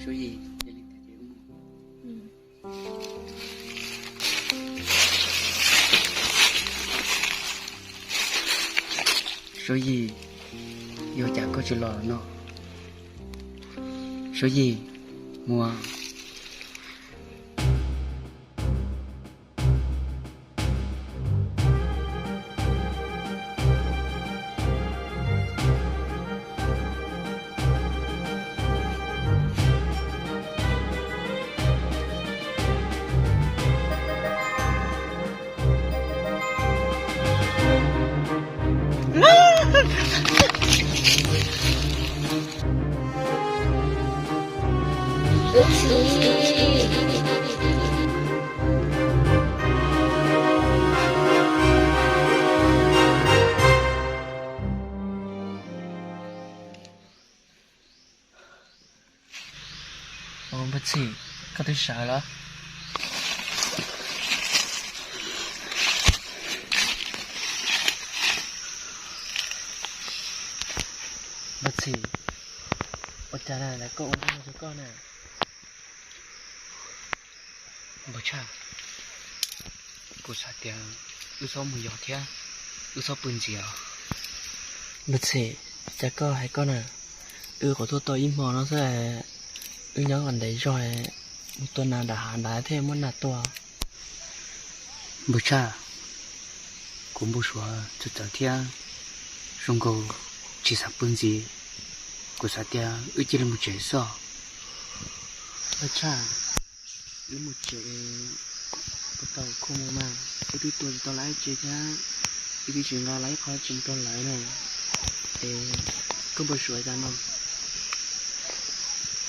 Suav Yim, Suav Yim, yuav cas koj tsis los no? Suav Yim, muam. Npawg Txhim, koj twb sawv los? Npawg Txhim, ua cas na, koj ua ntej rau koj na. Npawg Tshaj, kuv xav tias wb txhob mus yos thiab, wb txhob pw ntxiv os. Npawg Txhim, cas koj hais koj na, wb qhuav tuaj tau ib hmo no xwb, wb nyob ntev zog, mus tua nas nram hav nrad thiaj muaj nas tua. Npawg Tshaj, kuv npau suav txawv txawv thiab, zoo nkaus tsis xav pw ntxiv, kuv xav tias wb cia li mus tsev xwb. Npawg Tshaj, wb mus tsev, puas tau khuj mus mas, wb twb tua tsis tau lawv tsev thiab, wb twb tsis nqa lawv ib qho tseem rau lawv na, es koj npau suav cas no?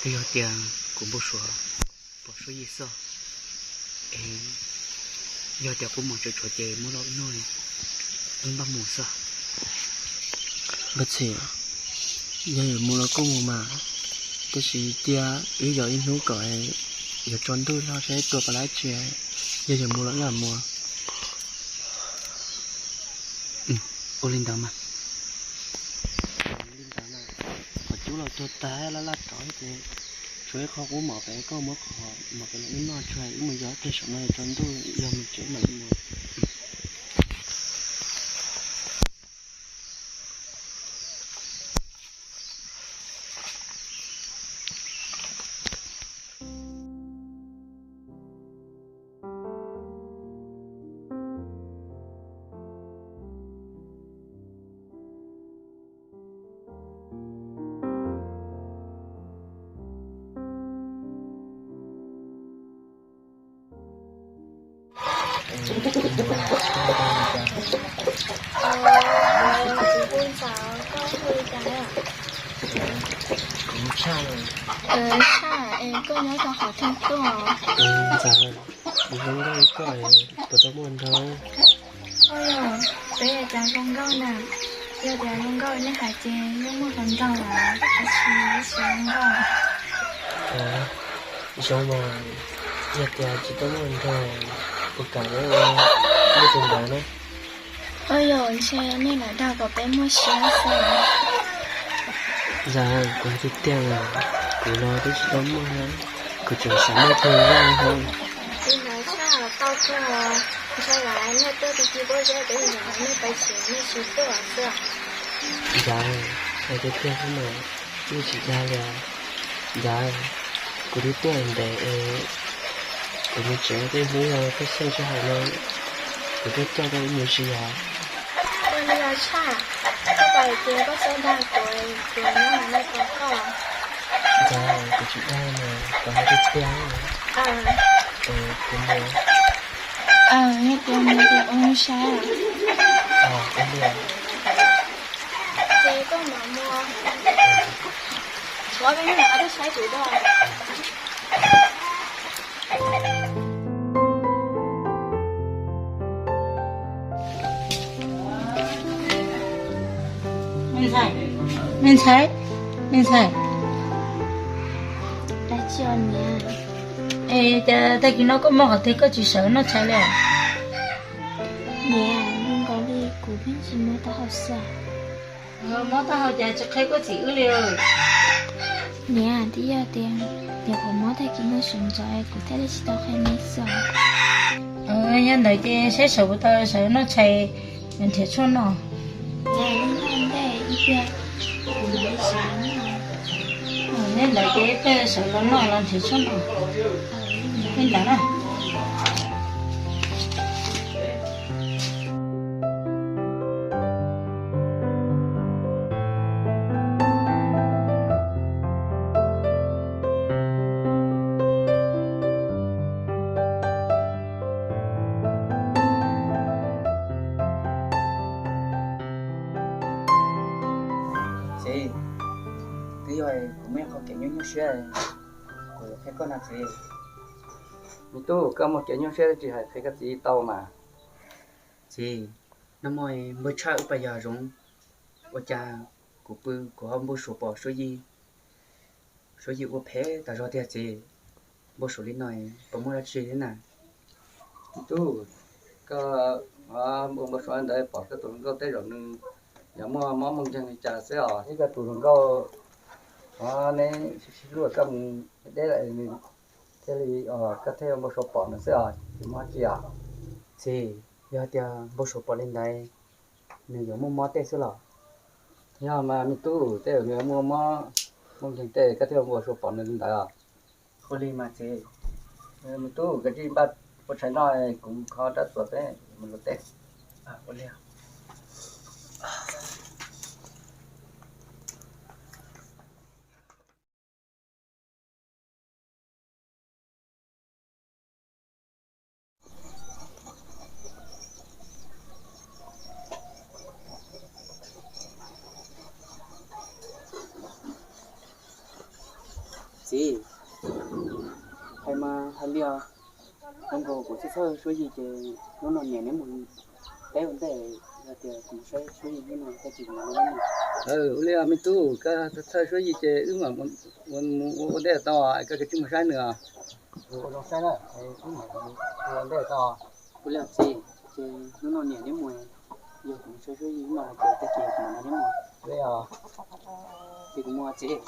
Twb yog tias kuv npau suav pom Suav Yim xwb, es yog tias qub mos tseem tshuav ces muab los wb noj, wb npaj mus xwb. Npawg Txhim, yog yuav mus los kuj mus mas, tab sis cia wb yos ib hnub kom yuav tsaus ntuj los saib tua puas tau tsi, yog yuav mus los wb mam mus. Ua li ntawd mas. Li ntawd na, qhov cub los tuag tag laj laj rov ces tshuav ib qho qub mos pem, koj muab qhov mos pem los wb noj tso, wb mus yos tej saum no tsaus ntuj yog mus tsev mam li mus. Kuv Tshaj, es koj nyob rau qhov twg tuaj? Ntxawm, kuv zoo nkauj li koj, puas tau muaj hluas nraug? Ua li, peb cas zoo nkauj na, yog tias zoo nkauj nej hais ces yeej muaj hluas nraug lawm, tab sis wb tsis zoo nkauj. Zoo mas, yog tias tsis tau muaj hluas nraug, puas kam ua nej tus ntawd na? Ua li, ntshe nej lam dag kom peb muaj siab xwb. Ntxawm, kuv hais tiag tiag, kuv los twb tsis tau muaj, kuv tseem xav muaj tus vaj hauv. Li ntawd Tshaj, tau kawg, ntshai lawm, nej tuaj ti ti pob zeb peb ntawd nej pais tsev nej tsis tuaj xwb. Ntxawm, hais tiag tiag xwb mas, nej tsis dag li os. Ntxawm, kuv twb tuaj ntev es kuv mus tsev tej hnub yog koj xyeej sij hawm no, kuv tuaj coj koj mus ua si os. Ua li os Tshaj, koj pais ces koj txhob dag kuv, kuv nyob hauv no tos koj. Ntxawm, kuv tsis dag mas, kuv hais tiag tiag. Kuv mus. Yog tias mus ces ua zoo saib. Ces koj mam mus. Kuv ob peb hnub no koj twb saib kuv dua. Me ntxhais, me ntxhais, me ntxhais. Dab tsi os niam? Es cas tag kis no koj mob qhov twg koj tsis sawv noj tshais li? Niam, zoo nkaus li kuv pheej tsis mob taub hau xwb. Mob taub hau cas tsis qhia koj txiv wb li? Niam, twb yog tias Ces kuv mob tag kis no sawv ntxov kuv thiaj li tsis tau qhia nej xwb. Yog ntawd ces seb sawv puas tau sawv noj tshais nrhiav tshuaj noj. Yog ntawd ces peb sawv los noj los nrhiav tshuaj noj. Peb ntawd na. Txiv, twb yog kuv muaj ib qho kev nyuaj nyuaj siab, kuv yuav qhia koj no txiv. Me tub, koj muaj kev nyuaj siab tsis hais qhia koj txiv tau mas. Txiv, nag hmo npau tshaj wb pas yog zoov, ua cas kuv pw kuv ho npau suav pom Suav Yig, Suav Yig ua phem tas zog tiag txiv. Npau suav li no puas muaj dab tsi thiab na? Me tub, koj npau suav ntawd pom koj tus hluas nkauj tej zaum nws yog muaj mob muaj nkeeg li cas xwb os. Thiab koj tus hluas nkauj, neb sib sib hlub koj mus deb lawm nws thiaj li, koj thiaj npau suav pom nws xwb os, tsis muaj dab tsi os. Txiv, yog tias npau suav pom li ntawd, nws yuav muaj mob tej xwb los? Yog mas me tub, tej zaum nws muaj mob muaj nkeeg tej koj thiaj npau suav pom nws li ntawd os. Ua li mas txiv, me tub, koj cia li npaj ua tshais noj, kuv kho rab txuas peb mus luam teb. Ua li. Txiv, hais mas hais li os, zoo nkaus kuv txhawj txhawj Suav Yig ces hnub no niam neb mus teb ua ntej, yog tias kuv mus saib Suav Yig hnub no tag kis kuv mam li. Ua li me tub, koj txhawj Suav Yig ces wb mam mus ua ntej tau, koj kav tsij mus saib nws os. Ua zoo saib na, wb mam mus ua ntej tau. Ua li txiv, ces hnub no niam neb mus, yog kuv mus saib Suav Yig hnub no ces tag kis kuv mam nrog neb mus. Ces kuv mus txiv.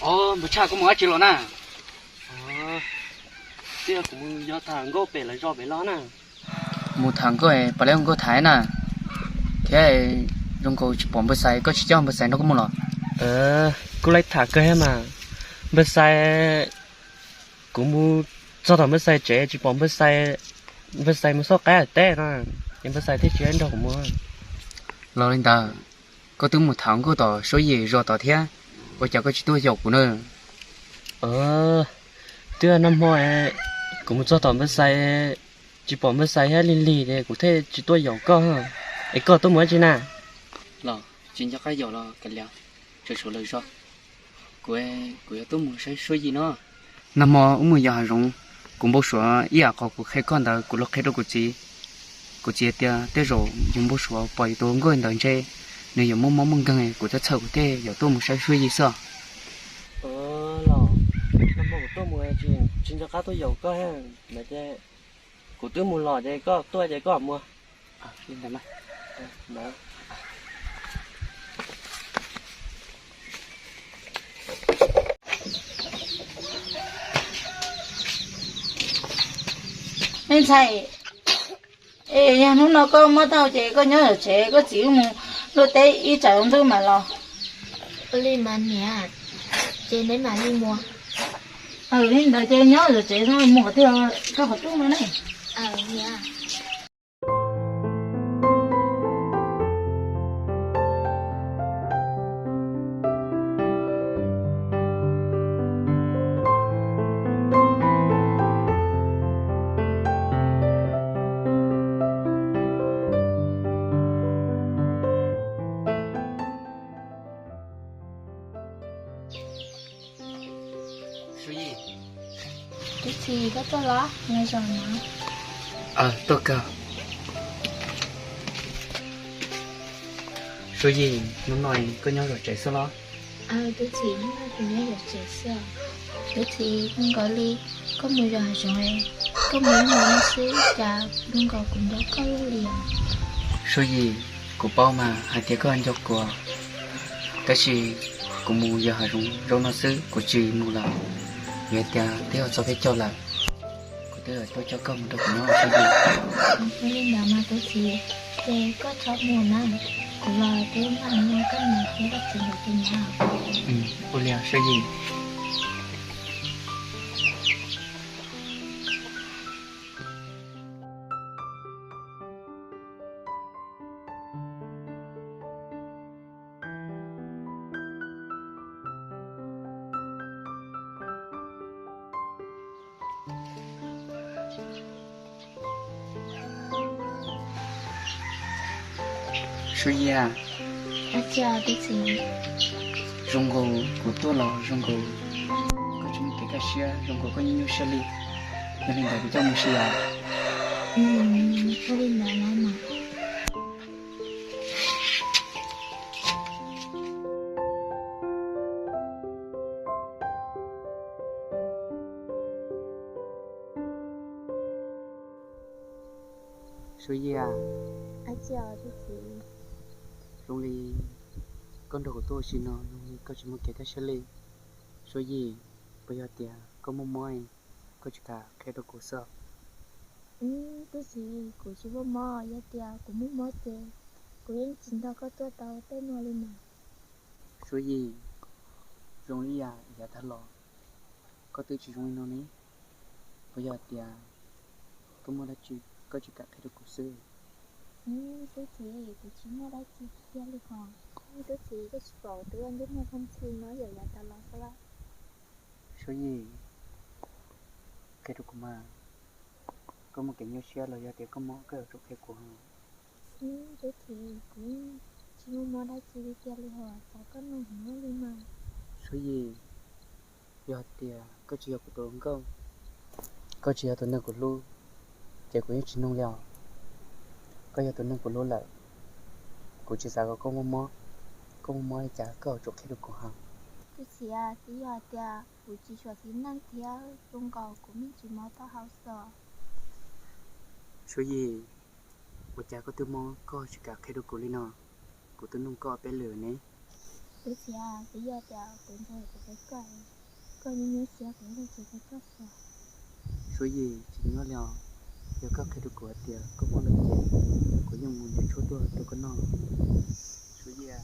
Ob, npawg Tshaj, koj mus dab tsi los na? Twb yog kuv mus yos tham nkauj pem lawv zos pem los na. Mus tham nkauj, pab lawv nkauj tham na. Thiab zoo nkaus tsis pom npawg Xais, koj tsis coj npawg Xais nrog koj mus los? Kuv laij tham kawg thiab mas. Npawg Xais, kuv mus txog tom npawg Xais tsev tsis pom npawg Xais, npawg Xais mus xauj qaib teb no, es npawg Xais thiaj tsis nrog kuv mus. Los li ntawd, koj twb mus tham nkauj tom Suav Yig zos tod thiab, ua cas koj tsis tuaj yaum kuv na? Twb nag hmo kuv mus txog tom npawg Xais, tsis pom npawg Xais thiab lig lig ces kuv thiaj tsis tuaj yaum koj. Es koj tuaj mus dab tsi na? Los tsis nco qab yaum los kav liam, tseem tshuav lawv zos. Kuv, kuv yuav tuaj mus saib Suav Yig no. Nag hmo wb mus yos hav zoov, kuv npau suav ib yam qhov kuv qhia koj ntawd kuv los qhia rau kuv txiv. Kuv txiv tias tej zaum yus npau suav pom yus tus nkauj ntawd ntshe nws yuav muaj mob muaj nkeeg, kuv txhawj txhawj kuv thiaj yuav tuaj mus saib Suav Yig xwb. Los nag hmo kuv tuaj mus tsis nco qab tuaj yaum koj, kuv twb mus los ces koj tuaj ces koj mus. Me ntxhais, es yog hnub no koj mob tau ces koj nyob tom tsev, koj txiv wb mus luaj teb ib tsam ntuj mam los. Ua li mas niam, ces neb mam li mus. Li ntawd ces nyob tom tsev mus qhov twg rau qhov rooj no ne. Tub txi, koj tuaj los nyob zoo no? Tuaj kawg. Suav Yim, hnub no koj nyob zov tsev xwb los? Aws, Tub Txhim, hnub no kuv nyob zov tsev xwb. Tub Txhim, zoo nkaus li koj mus zov hav zoov, koj mus ib hmo no xwb cas zoo nkaus kuv nco koj luaj li os. Suav Yim, kuv paub mas hais tias koj nco kuv, tab sis kuv mus yos hav zoov zaum no xwb kuv tsis mus lawm. Vim tias twb yuav txog peb caug lawm, kuv twb tuaj coj koj mus rau kuv nyob Suav Yim. Ua li ntawd mas Tub Txhim, ces koj txhob mus na, kuv los twb npaj no koj mus thiab koj txiv nkawd tus nyab. Ua li Suav Yim. Suav Yim, zoo nkaus kuv tuaj los zoo nkaus koj tsis muaj kev kaj siab, zoo nkaus koj nyuaj nyuaj siab li. Yog li ntawd kuv coj mus ua si os. Ua li ntawd los mas. Suav Yim, zoo li koj nrog kuv tuaj ua si no zoo li koj tsis muaj kev kaj siab li. Suav Yim, puas yog tias koj muaj mob, koj tsis kam qhia rau kuv xwb? Tub Txhim, kuv tsis muaj mob, yog tias kuv muaj mob ces kuv yeej tsis nrog koj tuaj tau tej no li mas. Suav Yim, zoo li yam yav tag los koj twb tsis zoo li no ne. Puas yog tias koj muaj dab tsi koj tsis kam qhia rau kuv xwb? Tub Txhim, kuv tsis muaj dab tsi kiag li hos. Tub Txhim, koj tsis pom kuv tus ua ntsej muag phooj ntxhi no yam yav tag los xwb los? Suav Yim, qhia rau kuv mas, koj muaj kev nyuaj siab los yog tias koj mob koj yuav tsum qhia kuv. Tub Txhim, kuv tsis muaj mob dab tsi li kiag li hos, xav koj nug heev li mas. Suav Yim, yog tias koj tsis yog kuv tus hluas nkauj, koj tsis yog tus neeg kuv hlub, ces kuv yeej tsis nug li os. Koj yog tus neeg kuv hlub lawm, kuv tsis xav kom koj muaj mob. Koj muaj mob li cas koj yuav tsum qhia rau kuv hos. Tub Txhim, twb yog hais tias kuv tsis suav txiv neej thiab zoo nkaus kuv me ntsis mob taub hau xwb. Suav Yim, ua cas koj twb mob koj tsis kam qhia rau kuv li no? Kuv twb nug koj peb lwm ne. Tub Txhim, twb yog tias kuv ntshai kuv qhia koj, koj nyuaj nyuaj siab kuv thiaj tsis qhia koj xwb. Suav Yim, tsis nyuaj li os, yog koj qhia rau kuv hais tias koj mob lawm ces kuv yeej mus nrhiav tshuaj tuaj rau koj noj. Suav Yim,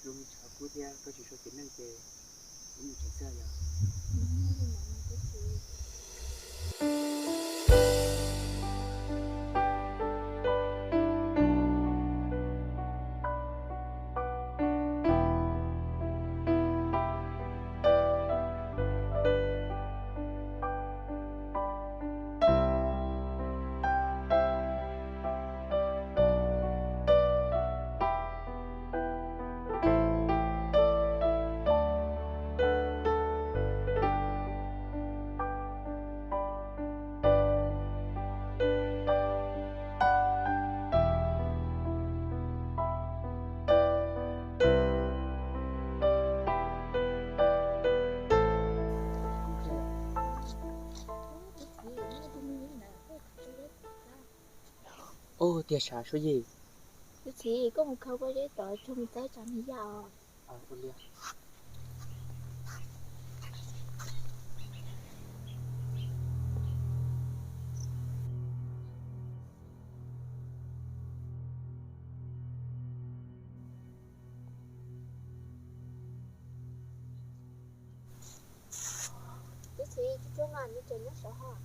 zoo li tshav kub thiab koj tsis suav txiv neej ces kuv mus tsev xwb yom. Ub, tiag sav Suav Yim. Tub Txhim, koj mus khaws pob zeb tod tsuag mus txawb tsam nws ya os. Tub Txhim, tsuag tsuag mas nws tseem nyob saud hos.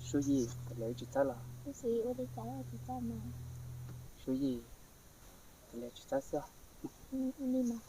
Suav Yim, lawv tsis txawb los? Tub Txhim, ua li cas tsis txawb mas? Suav Yim, lawv tsis txawb xwb. Ua li mas.